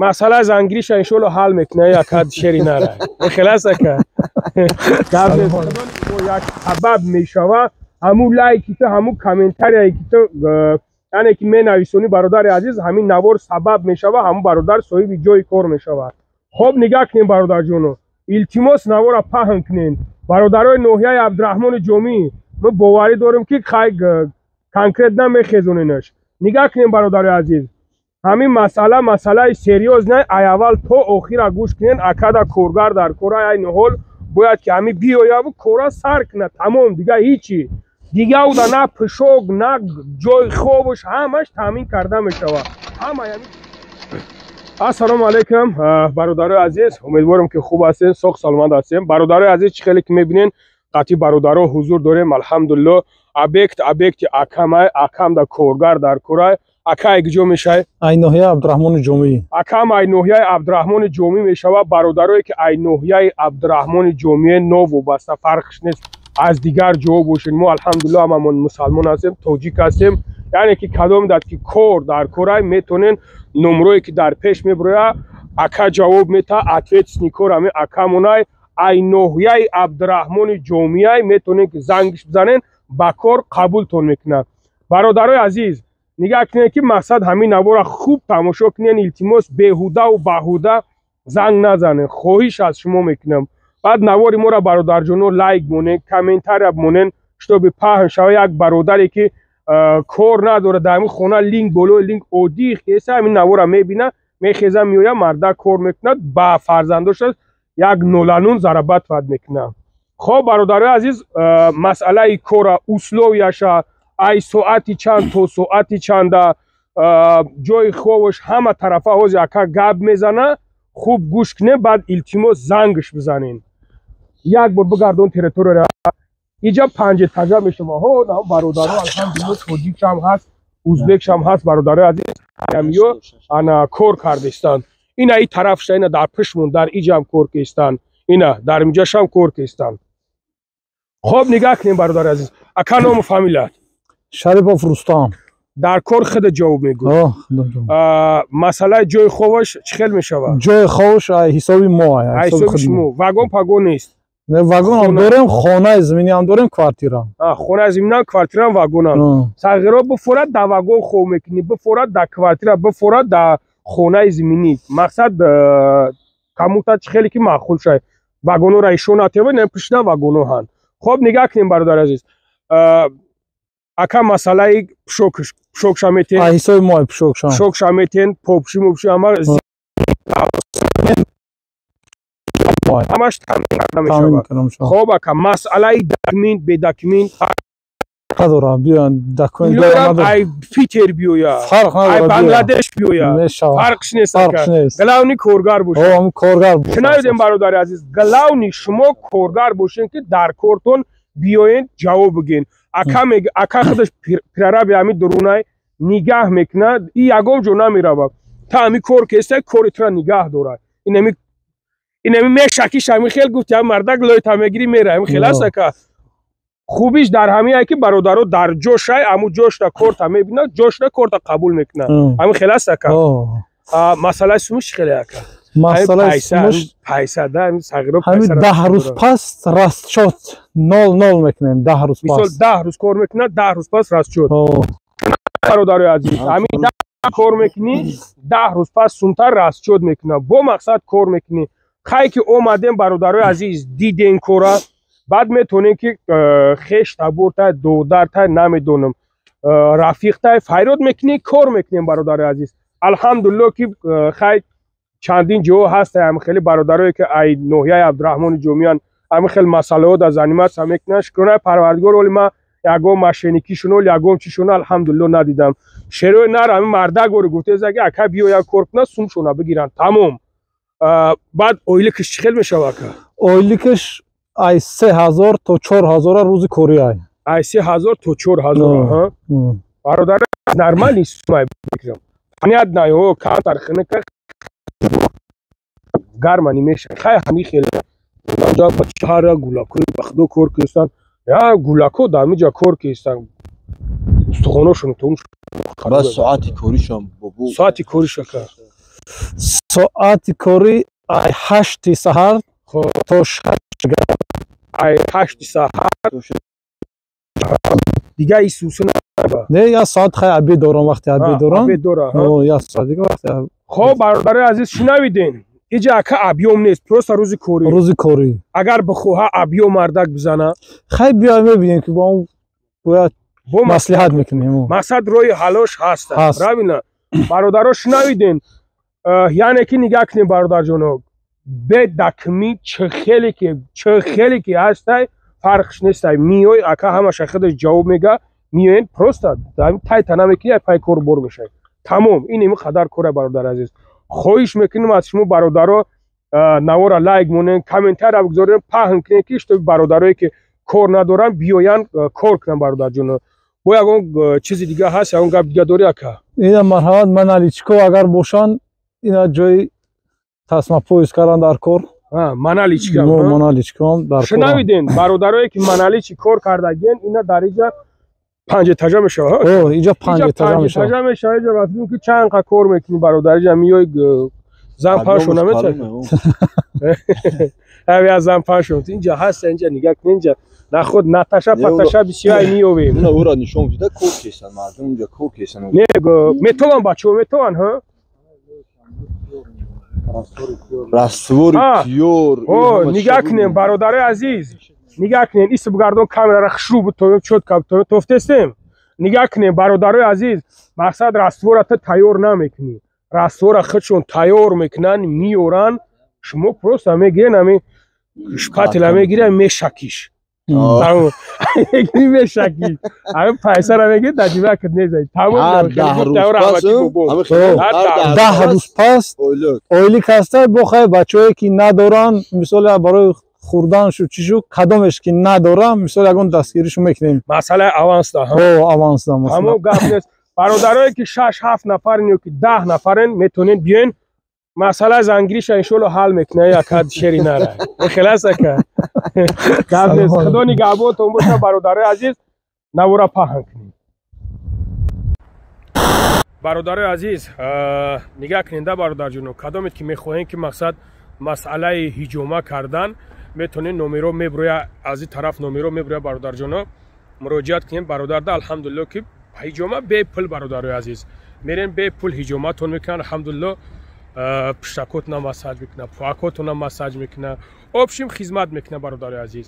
Масъалаи зангириша иншоалло ҳал мекуна, ака шери нара. Хелас, ака. Як сабаб мешава ҳамун лайки ту, ҳамун комментарияе ки ту, яъне ки менависонӣ, бародари азиз, ҳамин навор сабаб мешава, ҳамун бародар соҳиби ҷои кор мешавад. Хоб, нигаҳ кунем, бародарҷоно, илтимос, навора паҳн кунем. Бародарои ноҳияи Абдураҳмони Ҷомӣ, мо боварӣ дорем, ки хай конкретно мехезоненаш. Нигаҳ кунем, бародари азиз, ҳамин масъала масъалаи серьёз не, ай аввал то охира гӯш кунен. Акада коргар дар кора, айни ҳол бояд ки ҳамин биёяву кора сар кунад, тамом, дига ҳичи. Дига уда на пӯшок, на ҷои хобуш, ҳамаш таъмин карда мешавад. Ҳама. Ассалому алайкум, бародарои азиз, умедворам, ки хуб ҳастен, соғ саломат ҳастем. Бародарои азиз, чӣ хеле ки мебинен, қатъи бародаро ҳузур дорем, алҳамдулилло. Объект объекти акамай, акамда коргар дар корай. Ака, ай куҷо мешавай? Ай ноҳияи Абдураҳмони Ҷомӣ. Акам ай ноҳияи Абдураҳмони Ҷомӣ мешавад. Бародарое ки ай ноҳияи Абдураҳмони Ҷомие, новобаста, фарқш нест, аз дигар ҷо бошед, мо алҳамдулилло ҳамамон мусалмон ҳастем, тоҷик ҳастем. Яъне ки кадом дад ки кор дар корай, метонен номрое ки дар пеш мебироя, ака ҷавоб мета. Ответственный кор ҳами акамонай, ай ноҳияи Абдураҳмони Ҷомияй, метонен ки зангиш бизанен, ба кор қабултон мекунад. Бародарои азиз, нигаҳ кунед, ки мақсад ҳамин навора хуб тамошо кунен. Илтимос, беҳудаву баҳуда занг назанен, хоҳиш аз шумо мекунам. Баъд навори моро, бародарҷоно, лайк монен, комментария монен, чтобы паҳн шава. Як бародаре ки кор надорад, дар ҳамин хона линк болои линк оддӣ хеса, ҳамин навора мебина, мехеза, меоя, мардак кор мекунад, ба фарзандоша як ноланун зарабатывать мекунад. Хоб, бародарои азиз, масъалаи кора, условияша, ай соати чанд то соати чанда, ҷои хобаш, ҳама тарафа ҳозир ака гап мезана, хуб гӯш кунем. Баъд, илтимос, зангш бизанен. Як бор бигардон территорияра, иҷа панҷэтажа мешава. Ҳо, бародаро, алҳамдулилло, тоҷикшам ҳаст, узбекшам ҳаст. Бародарои азиз, ё ана кор кардистанд, ина и тарафша, ина дар пишмон, дар иҷам кор кистанд, ина дар инҷашам кор кистанд. Хоб, нигаҳ кунем, бародари азиз. Ака, ному фамилият? Шарипов Рустам. Дар кор худа ҷавоб мегӯ? Масъалаи ҷои хобаш чӣ хел мешавад? Ҷои хобаш ҳисоби мо. Ҳисоби шумо. Вагон пагон нест? Вагонам дорем, хонаи заминиам дорем, квартира. Хонаи заминам, квартирам, вагонам. Сағиро бифорад, дар вагон хоб мекунӣ, бифорад, дар квартира, бифорад, дар хонаи заминӣ. Мақсад, камута чӣ хеле ки маъқул шай. Вагонора ишон натева, не, пишна вагоно ҳанд. Хоб, нигаҳ кунем, бародари азиз. Ака, масъалаи пӯшокш, пӯшокша метен? Ҳисоби мо пӯшокша. Пӯшокша метен, попши мопши ҳама, ҳамаш таъмин карда мешавад. Хоб, ака, масъалаи документ, бедокумент? Надора, биён, документ. Ай Питер биёя, ай Бангладеш биёя, фарқш нест, ака, главный коргар бошед. Коргар. Шунавидем, бародари азиз, главный шумо коргар бошед, ки дар кортон биёен, ҷавоб бигӯен. Ака, ака худаш прораби ҳами дурунай, нигаҳ мекунад, и ягон ҷо намеравад. Та ҳами кор кеста, кори тура нигаҳ дорад. Инами мешакиш, ҳами хел гуфти, ҳам мардак лойта мегирӣ, мера, ҳами хел аст, ака. Хубиш дар ҳамиае ки бародаро дар ҷошай, ҳаму ҷошта корта мебинад, ҷошта корта қабул мекунад. Ҳами хел аст, ака. Масъалаи сумуш чӣ хеле, ака? Масъалаи сумуш пайса да сағиро. Ҳами 10 рӯз пас расчёт нол нол мекунем, 10 рӯз пас. Мисол, 10 рӯз кор мекунад, 10 рӯз пас расчёт. Бародарои азиз, ҳамин кор мекунӣ, 10 рӯз пас сумтар расчёт мекунад. Бо мақсад кор мекунӣ. Хай ки омадем, бародарои азиз, диден кора, баъд метавонем ки хеш табортай, додартай, намедонам, рафиқтай файрод мекунӣ, кор мекунем. Бародарои азиз, алҳамдулилло, ки хай чандин ҷоҳо ҳаста, ҳами хеле бародарое ки ай ноҳияи Абдураҳмони Ҷомиян, ҳами хел масъалаҳо да заниматься мекунанд. Шукронаи Парвардигор, оли ман ягон мошенникишон, оли ягон чишон, алҳамдулилло, надидам. Шерои нар ҳами мардак ори гуфтеза ки ака биё, як кор кунад, сумшона бигиранд, тамом. Баъд ойликаш чӣ хел мешава, ака? Ойликаш ай 3000 то 4000 рӯзи корӣ ай. Ай 3000 то 4000? Бародар, нормальный сумай бигирам, понятно, ё камтар хинка гарма немеша. Хай, ҳами хеле чара гулакои ба худо кор кистан, я гулако дар ҳамиҷа кор кистан, устухоношон тум. Бас соати коришам бобу. Соати кориш, ака? Соати корӣ ай 8 саҳар то 6. Ай 8 саҳар дига исуса? Не, як соат хай обед дорам, вақти обед дорам. Обед дора. Як соат дига вақти. Хоб, бародарои азиз, шунавиден, иҷа ака объём нест, просто рӯзи корӣ. Рӯзи корӣ. Агар бихоҳа, объём мардак бизана? Хай, биё, мебинем, ки бо он бояд маслиҳат мекунем. Мақсад, роҳи ҳалош ҳаст, правильно? Бародаро, шунавиден, яъне ки нигаҳ кунем, бародарҷоно, бе дакми чӣ хеле ки ҳастай, фарқш нестай. Миёй, ака ҳамаша худаш ҷавоб мега. Миёен, просто тайтана мекунӣ, пай кор бор мешавӣ, тамом. Ин ими қадар кора, бародар азиз. Хоҳиш мекунем аз шумо, бародаро, навора лайк монен, комментария бигзорем, паҳн кунем, ки чтобы бародарое ки кор надоранд, биёянд, кор кунанд. Бародарҷоно, бо ягон чизи дига ҳаст, ягон гап дига дорӣ, ака? Ина, марҳамат, маналичко агар бошанд, ина ҷои тасмапояс кардан дар кор. Маналичка? Маналичко дар. Шунавиден, бародарое ки маналичи кор кардагиен, ина дар иҷа панҷ этажа мешавад. Иҷа панҷ этажа мешавад. Мешавад. Иҷа рафтем, ки чанд қа кор мекунӣ, бародар, иҷа миёй, зан паншо наметавад, я зан паншо инҷа ҳаст. Инҷа нигаҳ кун, инҷа нахуд наташа паташа бисёр миёвем. Ура нишон дида, кор кесан мардум, инҷа кор кесан. Не, метавон, бачаҳо метавон, ҳа. Раствори тиёр. Нигаҳ кунем, бародарои азиз, нигаҳ кунем. Ис бигардон, камерара хушрӯ бутовем, чётко бутовем, тофтестем. Нигаҳ кунем, бародарои азиз, мақсад, раствора ту тайёр намекунӣ, раствора худшон тайёр мекунанд, меоранд. Шумо просто мегирен, ами шпателя мегирен, мешакиш, мешакиш, ами пайсара мегири, дар ҷибакат мезани. 10 рӯз пас ойлик ҳаста. Бо хай, бачаҳое ки надоранд, мисол, барои хӯрданшу чишу, кадомеш ки надорам, мисол, ягон дастгиришу мекунем. Масъалаи авансда? Авансда. Ҳамо гап нест. Бародарое ки шаш, ҳафт нафарен ё ки 10 нафарен, метавонед биёен. Масъалаи зангириша иншоалло ҳал мекуна ака шери нара хелас. Ака, гап нест, худо нигаҳбонтон боша. Бародарои азиз, навора паҳн кунед. Бародарои азиз, нигаҳ куненда, бародарҷоно, кадомед ки мехоҳем, ки мақсад, масъалаи ҳиҷома кардан, метавонед, номеро меброя, аз ин тараф номеро меброя. Бародарҷоно, муроҷиат кунем бародарда. Алҳамдулилло, ки ҳиҷома бепул. Бародарои азиз, мерем, бепул ҳиҷоматон мекунанд. Алҳамдулилло, пуштакотона массаж мекуна, пӯакотона массаж мекуна, общем, хизмат мекуна. Бародарои азиз.